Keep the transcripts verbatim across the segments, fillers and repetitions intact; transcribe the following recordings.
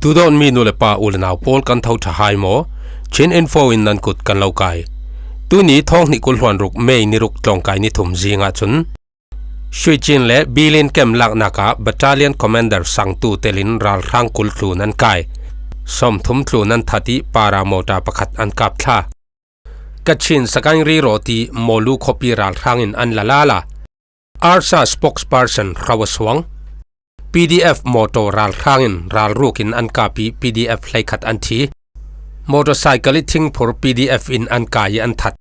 Tudawn mi nu le pa u le nau pawl kan tho tha hai maw? Chin Info in nan kut kan lo kai. Tuni thawng hnih kul hluan ruk May ni ruk tlawngkai ni thum zingah cun Shuichin le Bilin kem laknak ah Battalion Commander sangtu telin ralhrang kul tlun an kai. Sawmthum tlun an that ih paramawta pakhat an kap thla. Kachin Sakaing Rirawt ih Mawlu khuapi ralhrang in an la lala. Arsa spokesperson Hrawa Suang. P D F mawtaw ralhrang in ralruk in an kap ih P D F hleikhat an thi. Motorcycle ih thingphur P D F in an kai ih an that.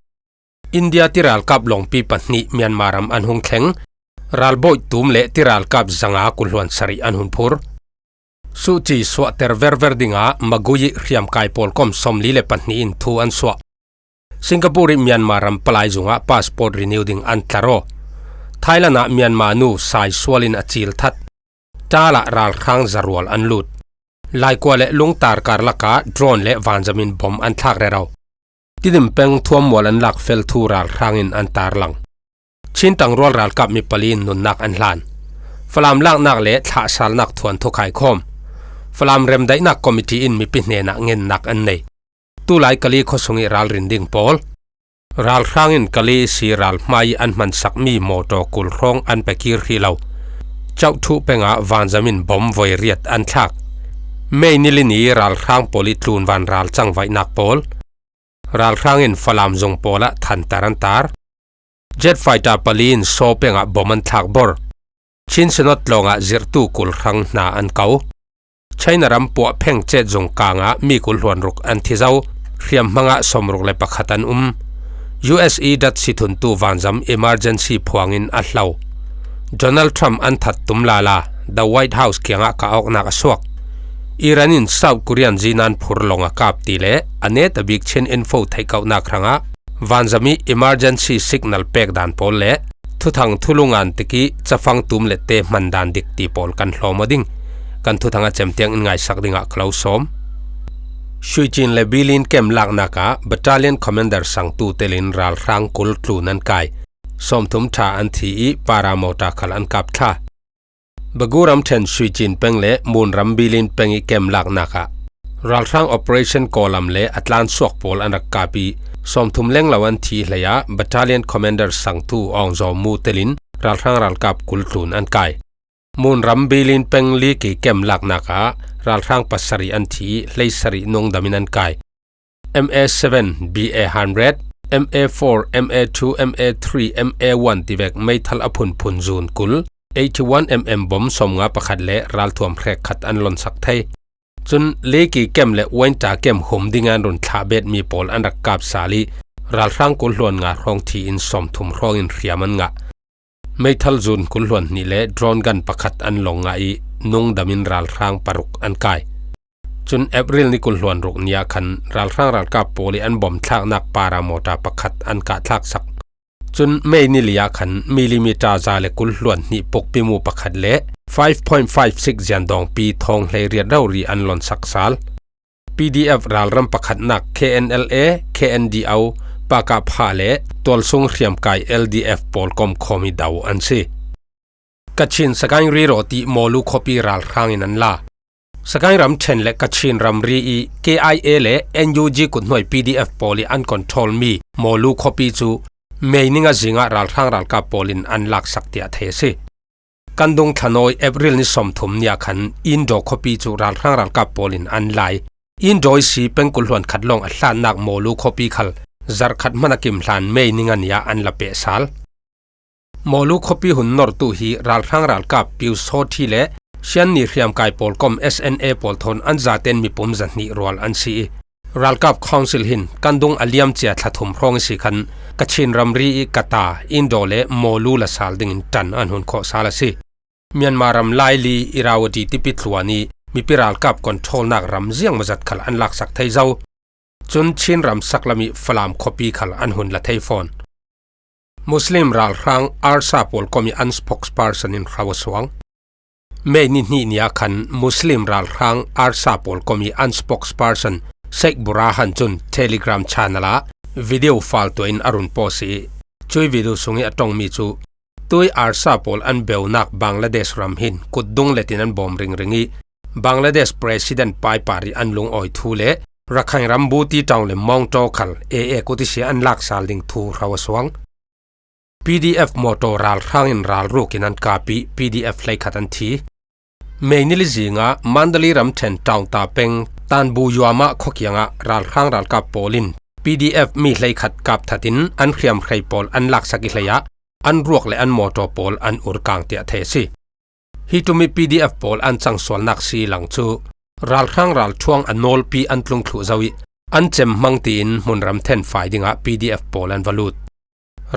India tiralkap lawngpi pahnih Myanmar ram an hung thleng. Ralbawi tum le tiralkap zanga kul hluan sarih an hun phur. Suhci suahter verver dinga Magui ih hriamkai pawlkom sawmli le pahnih in thu an suah. Singapore ih Myanmar ram palai zungah passport renew ding an tlar aw. Thailand ah Myanmar nu saisual in a cil that. Tal ah ralhrang zarual an lut. Laikua le Lungtar karlak ah drone le vanzam in bom an thlak rero. Tidim peng thuammual an lak fel thu ralhrang in an tarlang. Chin tangrual ralkap mi pali in nunnak an hlan. Falam laknak le thlahsalnak thuanthu khaikhawm. Falam remdaihnak committee in mipi hnenah ngennak an nei. Tulai Kali khuasung ih ralrin ding pawl. Ralhrang in Kali ihsi ralhmai ih an hmansakmi mawtaw kul hrawng an pekir hrih lo. Chauhthuh pengah vanzam in bom voi riat an thlak. May ni li ni ralhrang pawl ih tlunvan ralcang vaihnak pawl. Ralhrang in Falam zung pawlah thantar an tar. Jet fighter pali in Saw pengah bom an thlak bor. Chin Synod tlawngah zirhtu kul hrang hna an ko. China ram puahpheng cet zung kangah mi kul hluan ruk an thi zo. Hriamhmangah sawmruk le pakhat an um. U S ih datsi thuntu vanzam emergency phuangin a hlo. Donald Trump an that tum lala, The White House kiangah kah awknak a suak. Iran in South Korean zinan phur lawng a kap ti le a neta bik Chin Info theihkauhnak hrangah vanzam ih emergency signal pek dan pawl le thuthang thulu ngan tikih cafang tum le te hman dan dik ti pawl kan hlawm aw ding. Kan thuthang a cem tiang in ngaisak dingah ka lo sawm. Shuichin le Bilin kem laknak ah Battalion Commander sangtu telin ralhrang kul tlun an kai. Sawmthum tha an thi ih paramawta khal an kap thla. Bagu ramṭhen Shuichin peng le Munram Bilin peng ih kem laknak ah ralhrang operation kawlam le a tlansuak pawl an rak kap ih sawmthum lenglo an thi hlei ah Battalion Commander sangtu Awng Zaw Mu telin ralhrang ralkap kul tlun an kai. Munram Bilin peng Liki kem laknak ah ralhrang pasarih an thi ih hleisarih nungdam in an kai. M A seven, B A hundred, M A four, M A two, M A three, M A one tivek meithal a phunphun zun kul, eighty-one M M bom sawmnga pakhat le ralthuam hrek khat an lonsak thei. Cun Liki kem le Wainta kem hum ding an run thlah bet mi pawl an rak kap sal ih ralhrang kul hluan nga hrawng thi in sawmthum hrawng in hriam an ngah. Meithal zun kul hluan hnih le drone gun pakhat an long ngah ih nungdam in ralhrang paruk an kai. Cun April ni kul hluan ruk ni ah khan ralhrang ralkap pawl ih an bom thlaknak paramawta pakhat an kah thlaksak. Cun May ni li ah khan millimeter za le kul hluan hnih pukpi mu pakhat le five point five six zian dawngpi thawng hlei riat rori an lonsak sal. P D F ralram pakhatnak K N L A, K N D O, Pakapha le tualsung hriamkai L D F pawl komkhawm ih do an si. Kachin Sakaing Rirawt ih Mawlu khuapi ralhrang in an la. Sakaing ramṭhen le Kachin ramri ih K I A le N U G kuthnuai P D F pawl ih an control mi Mawlu khuapi cu May ni nga zingah ralhrang ralkap pawl in an laksak tiah thei a si. Kandung thlanawi April ni sawmthum ni ah khan Indo khuapi cu ralhrang ralkap pawl in an lai. Indo ihsi peng kul hluan khat lawng a hlannak Mawlu khuapi khal zarh khat hmanh a kim hlan May ni nga ni ah an la peh sal. Mawlu khuapi hun nortu hi ralhrang ralkap Piu Saw Thi le Sian Ni hriamkai pawlkom S N A pawl thawn an zaten mipum zahnih rual an si ih, ralkap council hin kandung a liam cia thla thum hrawng ihsi khan Kachin ramri ih Kata, Indo le Mawlu la sal dingin ṭan an hun khawh sal a si. Myanmar ram Laili, Irrawaddy tipi tluan ih mipi ralkap controlnak ram ziangmawzat khal an laksak thei zo. Cun Chin ram saklam ih Falam khuapi khal an hun la thei fawn. Muslim ralhrang ARSA pawlkom ih an spokesperson in Hrawa Suang. May ni hnih ni ah khan Muslim ralhrang ARSA pawlkom ih an spokesperson Sheikh Burahan cun Telegram channel ah video fal tuah in a run post ih, cui video sungih a ṭongmi cu tui ARSA pawl an beunak Bangladesh ram hin kutdung letin an bawm ringring ih, Bangladesh President paipar ih an lungawi thu le Rakhine ram Buti town le Mawngtaw khal A A kut ihsi an laksal ding thu hro a suang. P D F mawtaw ralhrang in ralruk in an kap ih P D F hleikhat an thi. May ni li zingah Mandalay ramṭhen Taungta peng Tanbu Yuama khua kiangah ralhrang ralkap pawl in P D F mi hleikhat kap that in an hriamhrei pawl an laksak ih hleiah an ruak le an mawtaw pawl an ur kang tiah thei a si. Hi ṭum ih P D F pawl an cangsualnak si lang cu ralhrang ralṭhuang a nawlpi an tlung thluh zo ih an cem hmang tiin hmun ramṭhen fai dingah P D F pawl an va lut.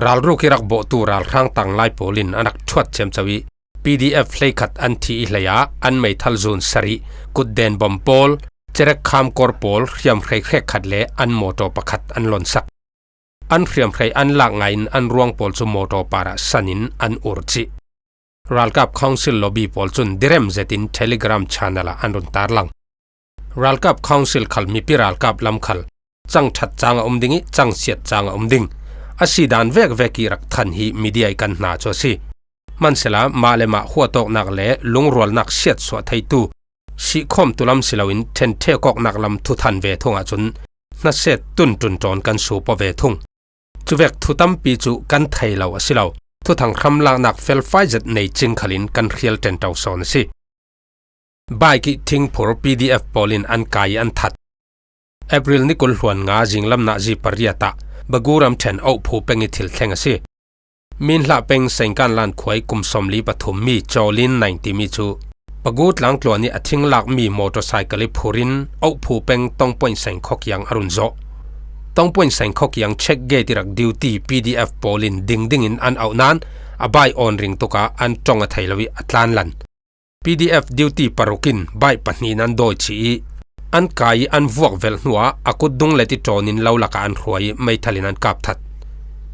Ralruk ih rak bawhtu ralhrang tanglai pawl in an rak ṭhuat ciamco ih P D F hleikhat an thi ih hleiah an meithal zun sarih, kutden bawm pawl, cerek khamkawr pawl, hriamhrei hrekkhat le an mawtaw pakhat an lonsak. An hriamhrei an lak ngaiin an ruang pawl cu mawtaw parah san in an ur cih. Ralkap Council lobby pawl cun direm zetin Telegram channel ah an run tarlang. Ralkap Council khal mipi ralkap lam khal cang ṭhat cang a um ding ih cang siat cang a um ding a si dan vekvek ih rak than hi media ih kan hna cu a si. Hmansehla mah le mah huatawknak le lungrualnak siatsuah theitu sihkhawmtu lam si loin ṭhenṭhek awknak lam thuthan ve thung ahcun hnaset tunṭun ṭawn kan sup aw ve thung. Cuvek thu tampi cu kan thei lo a si lo. Thuthang hramlaknak felfai zet nei cing khalin kan hrial ṭenṭo sawn a si. Baik ih thingphur P D F pawl in an kai ih an that. April ni kul hluan nga zinglam nazi pariat ah Bagu ramṭhen Ohphu peng ih thil thleng a si. Minhlah peng Sengkanlan khua ih kum sawmli pathum mi Cawlin Naing timi cu Bagu tlangtluan ih a thing lakmi motorcycle ih phur in Ohphu peng Tongpoint Seng khua kiang a run zawh. Tongpoint Seng khua kiang check gate ih rak duty P D F pawl in ding dingin an auh nain a bai awn ring tukah an ṭong a thei lo ih a tlanlan. P D F duty paruk in baih pahnih in an dawi cih ih an kai ih an vuak velh hnuah a kut dung let ih ṭawn in lo lakah an hruai ih meithal in an kap that.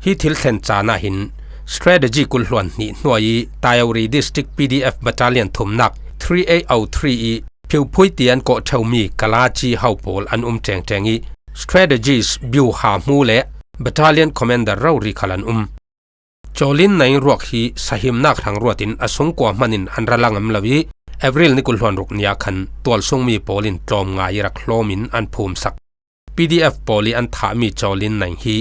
Hi thil thlen caan ah hin strategy kul hluan hnih hnuai ih Tayawri District P D F Battalion thumnak three eight oh three ih phiuphui ti an kawh ṭheumi Kalachi ho pawl an um ṭengṭeng ih strategist, byuha hmu le battalion commander rori khal an um. Cawlin Naing ruak hi sahimnak hrang ruatin a sungkua hman in an ra langam lo ih April ni kul hluan ruk ni ah khan tualsungmi pawl in tlawm ngai ih rak hlawm in an phumsak. P D F pawl ih an thahmi Cawlin Naing hi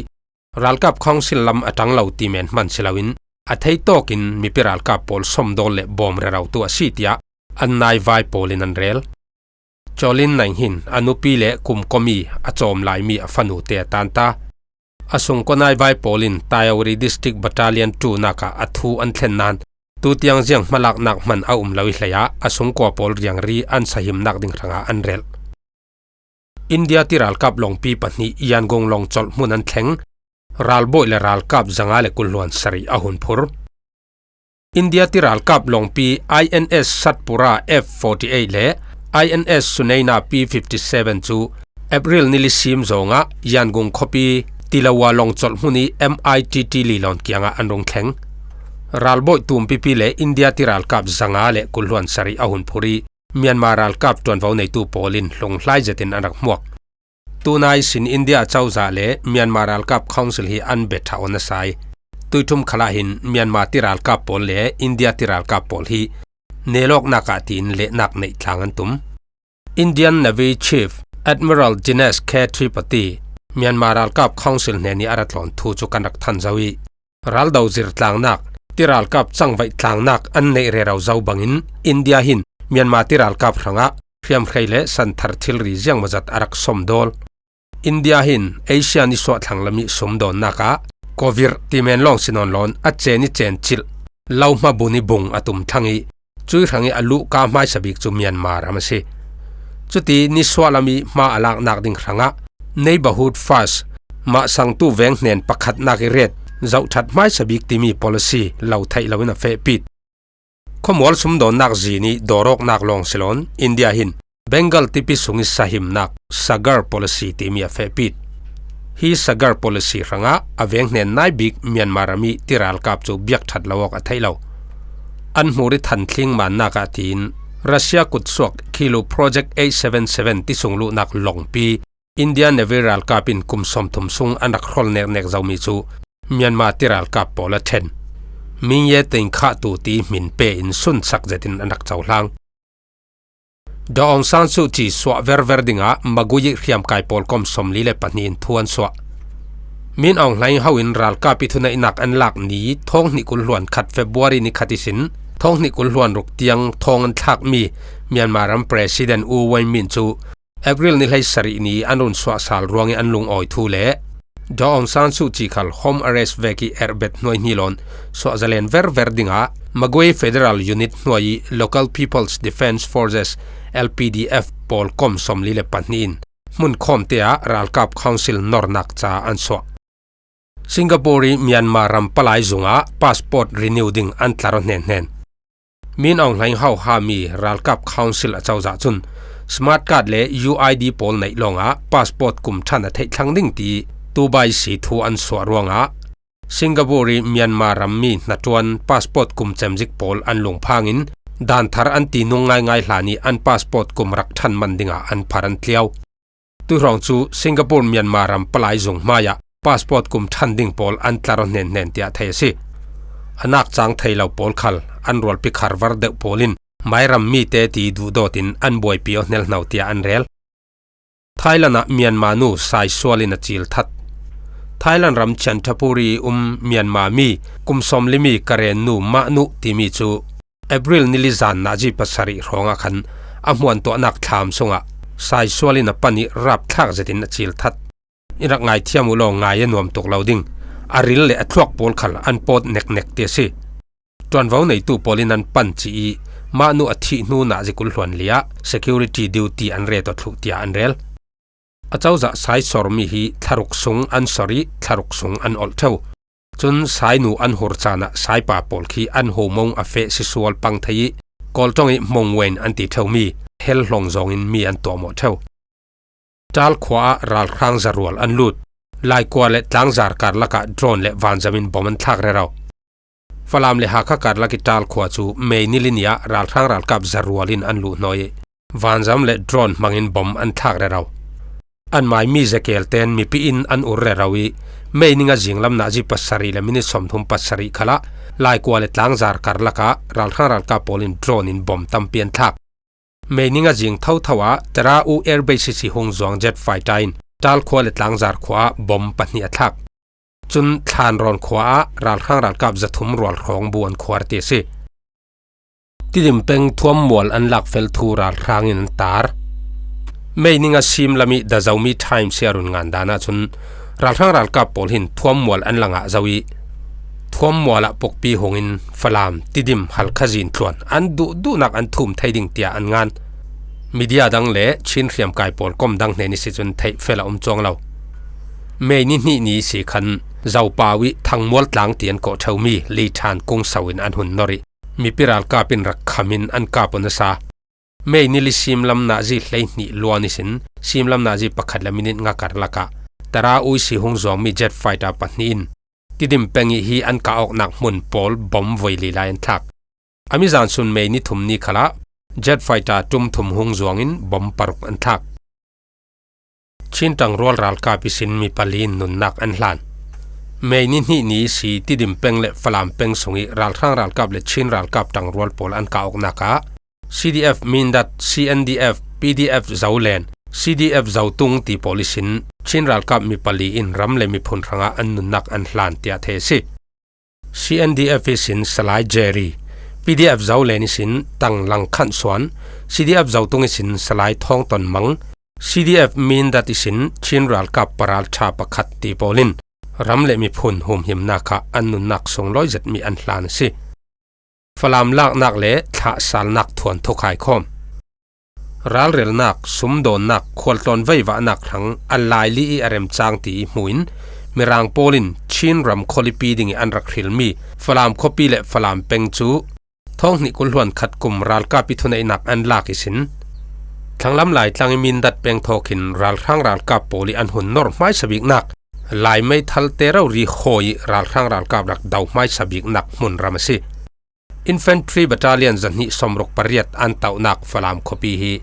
ralkap council lam a ṭang lo ti men hman si loin a theitawk in mipi ralkap pawl sawmdawl le bawm rerotu a si tiah an naivai pawl in an rel. Cawlin Naing hin a nupi le kumkawmi a cawm laimi a fanute a tanta. A sungkua naivai pawl in Tayawri District Battalion two nak ah a thu an thlen nain tutiang ziang hmalaknak hman a um lo ih hleiah a sungkua pawl riangri an sahimnak ding hrangah an relh. India tiralkap lawngpi pahnih Yangon lawngcolh hmun an thleng. Ralbawi le ralkap zanga le kul hluan sarih a hun phur. India tiralkap lawngpi I N S Satpura F forty eight le I N S Sunaina P fifty seven cu April ni li sim zawngah Yangon khuapi Tilawa lawngcolh hmun ih M I T T lilawn kiangah an rung thleng. Ralbawi tumpipi le India tiralkap zanga le kul hluan sarih a hun phur ih Myanmar ralkap ṭuanvo neitu pawl in hlunghlai zetin an rak hmuak. Tunai sin India cozah le Myanmar ralkap council hi an bia ṭha aw nasa ih tuiṭhum khalah hin Myanmar tiralkap pawl le India tiralkap pawl hi nelawknak ah tiin lehnak neih tlang an tum. Indian Navy Chief Admiral Dinesh K Tripathi Myanmar ralkap council hnenih a ra tlawn thu cu kan rak than zo ih, raldo zir tlangnak, tiralkap cangvaih tlangnak an neih rero zo bangin India hin Myanmar tiralkap hrangah hriamhrei le santhar thilri ziangmawzat a rak sawmdawl. India hin Asia nisuah thlang lam ih sumdawnnak ah COVID ti men lawng si nawn lawn a cen ih cen cilh lohma bun ih bung a tum thlang ih, cui hrangih a luhka hmaisa bik cu Myanmar ram a si. Cuti nisuah lam ih hma a laknak ding hrangah Neighborhood First, mah sangtu veng hnen pakhatnak ih ret zohṭhat hmaisa bik timi policy lo theih loin a fehpit. Khuamual sumdawnnak zin ih dawrawknak lawng si lawn India hin Bengal tipi sung ih sahimnak Sagar policy timi a fehpit. Hi Sagar policy hrangah a veng hnen nai bik Myanmar ram ih tiralkap cu biakṭhat lo awk a theih lo. An hmur ih thanthling mannak ah tiin Russia kutsuak Kilu Project eight seven seven ti sung luhnak lawngpi India Navy ralkap in kum sawmthum sung an rak hrawl neknek zomi cu Myanmar tiralkap pawl a ṭhen. Mingye Tengkhahtu ti hmin pe in sunsak zetin an rak cohlang. Daw Aung San Suu Kyi suah verver dingah Magway hriamkai pawlkom sawmli le pahnih in thu an suah. Min Aung Hlaing ho in ralkap i thuneihnak an lak ni thawng hnih kul hluan khat February ni khat ihsin thawng hnih kul hluan ruk tiang thawng an thlakmi Myanmar ram President U Win Myint cu April ni hleisarih ni an run suah sal ruangih an lungawi thu le Daw Aung San Suu Kyi khal home arrest vekih erbet hnuai hnilawn suah zalen verver dingah Magway Federal Unit hnuai ih Local People's Defence Forces, L P D F, pawlkom sawmli le pahnih in hmun khawmte ah ralkap council nornak ca an suah. Singapore ih Myanmar ram palai zungah passport renew ding an tlar aw hnenhnen. Min Aung Hlaing hauhami ralkap council acozah cun smart card le U I D pawl neih lawngah passport kum ṭhan a theih thlang ding ti Dubai si thu an suah ruangah Singapore ih Myanmar rammi hnaṭuan passport kum cemzik pawl an lungphangin dan thar an ti nung ngaingai hlan ih an passport kum rak ṭhan man dingah an phar an tliau. Tuihrawng cu Singapore Myanmar ram palai zung hmaiah passport kum ṭhan ding pawl an tlar aw hnenhnen tiah thei a si. A nak cang thei lo pawl khal an rualpi kharvar deuh pawl in mairam mite ti duhdawt in an buaipi aw hnelhno tiah an rel. Thailand ah Myanmar nu saisual in a cil that. Thailand ram Chanthaburi ih um Myanmar mi kum sawmli mi Karen nu Mah Nu timi cu April ni li zan nazi pasarih hrawngah khan a hmuantuahnak thlam sungah saisual in a pan ih rapthlak zetin a cil that. In rak ngaithiam uh law ngai a nuam tuk lo ding a ril le a thluak pawl khal an pawt neknek ti a si. Ṭuanvo neitu pawl in an pan cih ih Mah Nu a thih hnu nazi kul hluan li ah security duty an ret aw thluh tiah an rel. Acozah saisor mi hi thlaruk sung an sor ih thlaruk sung an olh ṭheu. Cun sainu an hur caan ah saipa pawl khi an ho mong a feh sisual pang thei ih Kawl ṭong ih mong wen an ti ṭheumi hel hlawng zawngin mi an tuahmawh ṭheu. Ṭal khua ah ralhrang zarual an lut. Laikua le tlangzar karlak ah drone le vanzam in bom an thlak rero. Falam le Hakha karlak ih Ṭal khua cu May ni li ni ah ralhrang ralkap zarual in an luh hnawi ih vanzam le drone hmangin bom an thlak rero. An mai mi zekel ten mipi in an ur rero ih May ni nga zinglam nazi pasarih le minit sawmthum pasarih khalah Laikua le tlangzar karlak ah ralhrang ralkap pawl in drone in bom tampi an thlak. May ni nga zing thotho ah Tara U Air Base ihsi hung zuang jet fighter in Ṭal khua le tlangzar khua ah bom pahnih a thlak. Cun Thlanrawn khua ah ralhrang ralkap zathum rual hrawng bu an khuar ti a si. Tidim peng thuammual an lak fel thu ralhrang in an tar. May ni nga sim lam ih The Zomi Times ih a run ngan dan ahcun ralhrang ralkap pawl hin thuammual an la ngah zo ih thuammual ah pukpi hungin Falam, Tidim, Halkha zin tluan an duhduhnak an thum thei ding tiah an ngan. Media dang le Chin hriamkai pawlkom dang hnen ihsi cun theih fel a um cuang lo. May ni hnih ni ihsi khan Zopau ih Thangmual tlang ti an kawh ṭheumi Li Ṭhan kungso in an hun nor ih mipi ralkap in rak kham in an kap uh nasa. May ni li simlam nazi hleihnih luan ihsin simlam nazi pakhat le minit nga karlak ah Tara U ihsi hung zuangmi jet fighter pahnih in Tidim peng ih hi an kah awknak hmun pawl bom voi li lai an thlak. A mizan sun May ni thum ni khalah jet fighter ṭum thum hung zuangin bom paruk an thlak. Chin ṭangrual ralkap ihsin mi pali in nunnak an hlan. May ni hnih ni ihsi Tidim peng le Falam peng sungih ralhrang ralkap le Chin ralkap ṭangrual pawl an kah awknak ah C D F Mindat, C N D F, P D F Zolen, C D F Zotung ti pawl ihsin Chin ralkap mi pali in ram le miphun hrangah an nunnak an hlan tiah thei a si. C N D F ihsin Salai Jerry, P D F Zolen ihsin Tanglang Khan Suan, C D F Zotung ihsin Salai Thawng Ton Mang, C D F Mindat ihsin Chin ralkap paralṭha pakhat ti pawl in ram le miphun humhimnak ah an nunnak sunglawi zetmi an hlan a si. Falam laknak le thlahsalnak thuanthu khaikhawm. Ralrelnak, sumdawnnak, khualtlawn veivahnak hrang a laili ih a remcang ti ih hmuin Mirang pawl in Chin ram khualipi dingih an rak hrilmi Falam khuapi le Falam peng cu thawng hnih kul hluan khat kum ralkap ih thuneihnak an lak ihsin thlanglam Laitlang ih Mindat peng thawk hin ralhrang ralkap pawl ih an hun nor hmaisa biknak Lai meithal te rori hawi ih ralhrang ralkap rak do hmaisa biknak hmun ram a si. Infantry Battalion zahnih sawmruk pariat an tauhnak Falam khuapi hi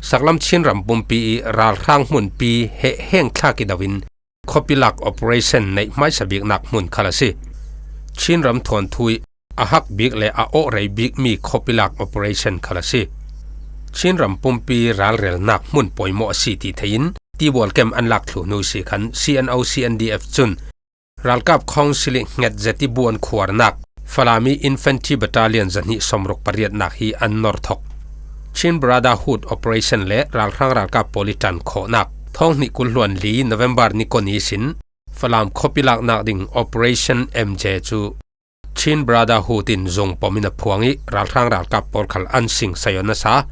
saklam Chin ram pumpi ih ralhrang hmunpi heh heng thlak ih do in khuapi lak operation neih hmaisa biknak hmun khal a si. Chin ram thuanthu ih a hak bik le a awh rei bikmi khuapi lak operation khal a si. Chin ram pumpi ralrelnak hmun pawimawh a si ti theiin tibual kem an lak thluh hnu si khan C N O C N D F cun ralkap council i hnget zet i buan khuarnak Falami Infantry Battalion zahnih sawmruk pariatnak hi an nor thok. Chin Brotherhood Operation le ralhrang ralkap pawl i ṭan khawhnak thawng hnih kul hluan li November ni kua ni sin Falam khuapi laknak ding Operation M J cu Chin Brotherhood in zung pawm in a phuang i ralhrang ralkap pawl khal an sing sayo nasa.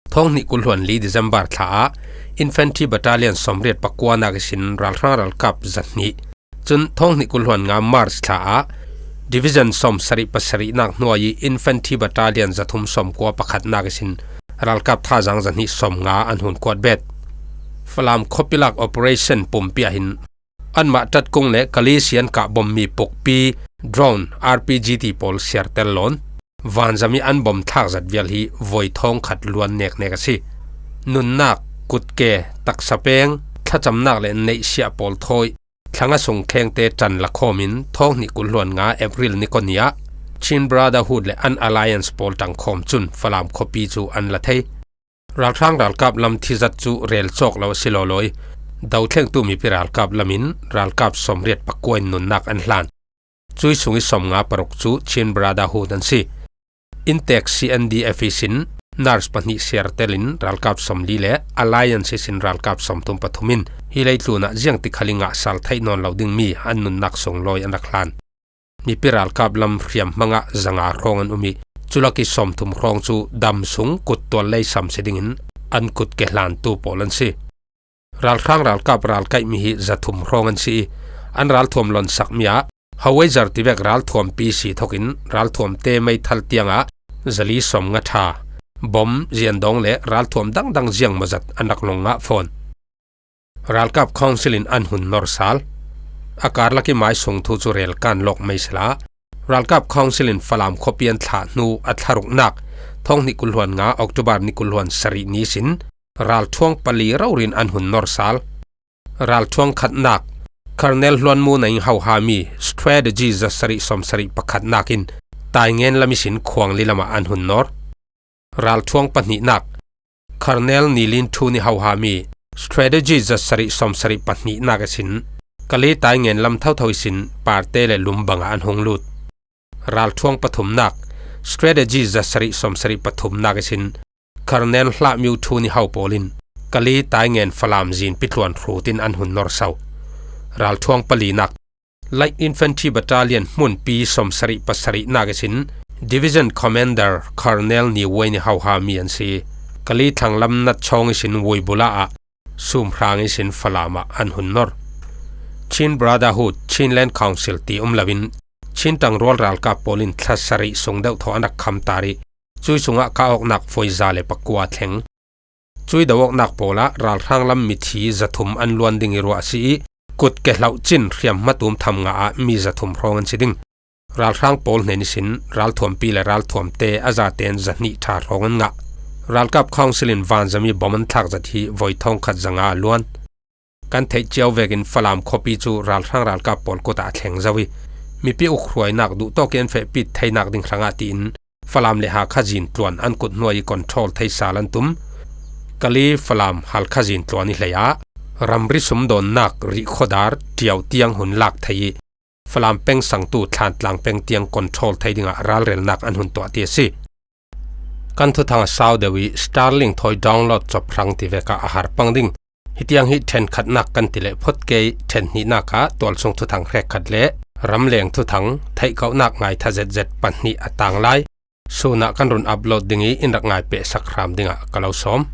Thawng hnih kul hluan li December thla ah Infantry Battalion sawmriat pakua nak ihsin ralhrang ralkap zahnih. Cun thawng hnih kul hluan nga March thla ah Division sawm sarih pasarih nak hnuai i Infantry Battalion zathum sawmkua pakhat nak ihsin ralkap thazang zahnih sawmnga an hun kuat bet. Falam khuapi lak Operation pumpi ah hin anmah ṭatkung le Kalisian kah bommi pukpi, drone, R P G ti pawl siartel lawn vanzam i an bom thlak zat vial hi voi thawng khat luan neknek a si. Nunnak, kutke, taksa peng, thlacamnak le neihsiah pawl thawi thlanga sung thlengte ṭan lakhawm in thawng hnih kul hluan nga April ni kua ni ah Chin Brotherhood le an alliance pawl ṭangkhawm cun Falam khuapi cu an la thei. Ralhrang ralkap lam thizat cu rel cawk lo a si lawlaw i dothlengtu mipi ralkap lam in ralkap sawmriat pakua in nunnak an hlan. Cui sung i sawmnga paruk cu Chin Brotherhood an si. Intek C N D F ihsin nurse pahnih siartel in ralkap sawmli le alliance ihsin ralkap sawmthum pathum in hi leitlun ah ziangtik khal i ngahsal theih nawn lo dingmi an nunnak sunglawi an rak hlan. Mipi ralkap lam hriamhmang ah zanga hrawng an um i culak i sawmthum hrawng cu dam sung kuttual lei sam si dingin an kutke hlantu pawl an si. Ralhrang ralkap ralkaihmi hi zathum hrawng an si i an ralthuam lonsakmi ah hawaizer tivek ralthuampi si thokin ralthuamte meithal tiangah zali sawmnga ṭha, bom, ziandawng le ralthuam dangdang ziangmawzat an rak long ngah fawn. Ralkap council in an hun nor sal. A karlak i mai sung thu cu rel kan lawk mai sela ralkap council in Falam khuapi an thlah hnu a thlaruknak thawng hnih kul hluan nga October ni kul hluan sarih ni sin ralthuang pali rori in an hun nor sal. Ralthuang khatnak Colonel Hluanmu Naing hauhami strategy zasarih sawmsarih pakhatnak in Taingen lam ihsin Khuangli lamah an hun nor. Ralthuang pahnihnak Colonel Nilin Thu ni hauhami strategy zasarih sawmsarih pahnihnak ihsin Kali Taingen lam thotho ihsin Parte le Lumbang ah an hung lut. Ralthuang pathumnak strategy zasarih sawmsarih pathumnak ihsin Colonel Hlahmiu Thu ni hau pawl in Kali Taingen Falam zin pitluan hrut in an hun nor sau. Ralthuang palinak Light Infantry Battalion hmunpi sawmsarih pasarihnak ihsin Division Commander Colonel Ni Wei ni hauhami an si. Kali thlanglam natchawng ihsin Wuibula ah sumhrang ihsin Falam ah an hun nor. Chin Brotherhood, Chinland Council ti um loin Chin ṭangrual ralkap pawl in thlasarih sung deuh thaw an rak khamtar i cui sungah kah awknak foiza le pakua thleng. Cui do awknak pawl ah ralhrang lam mithi zathum an luan ding i ruah a si i kutke hlauh cin hriamhma tum tham nga ah mi zathum hrawng an si ding. Ralhrang pawl hnen ihsin ralthuampi le ralthuamte a zaten zahnih ṭha hrawng an ngah. Ralkap council in vanzam i bom an thlak zat hi voi thawng khat zanga a luan. Kan theih cio vekin Falam khuapi cu ralhrang ralkap pawl kut ah a thleng zo i mipi ukhruainak duhtawk i an fehpit theinak ding hrangah tiin Falam le Hakha zin tluan an kut hnuai i control thei sal an tum. Kali Falam Halkha zin tluan i hlei ah ramri sumdawnnak rih khuadar ṭiau tiang hun lak thei i Falam peng sangtu Thlantlang peng tiang control thei dingah ralrelnak an hun tuah ti a si. Kan thuthang a sau deuh i Starlink thawi download cop hrang ti vek ah a har pang ding. Hitiang hi ṭhenkhatnak kan ti le phot kei ṭhen hnihnak ah tualsung thuthang hrekkhat le ramleng thuthang theihkauhnak ngaitha zetzet pahnih a tang lai. Sun ah kan run upload ding i in rak ngai pehsak hram dingah ka lo sawm.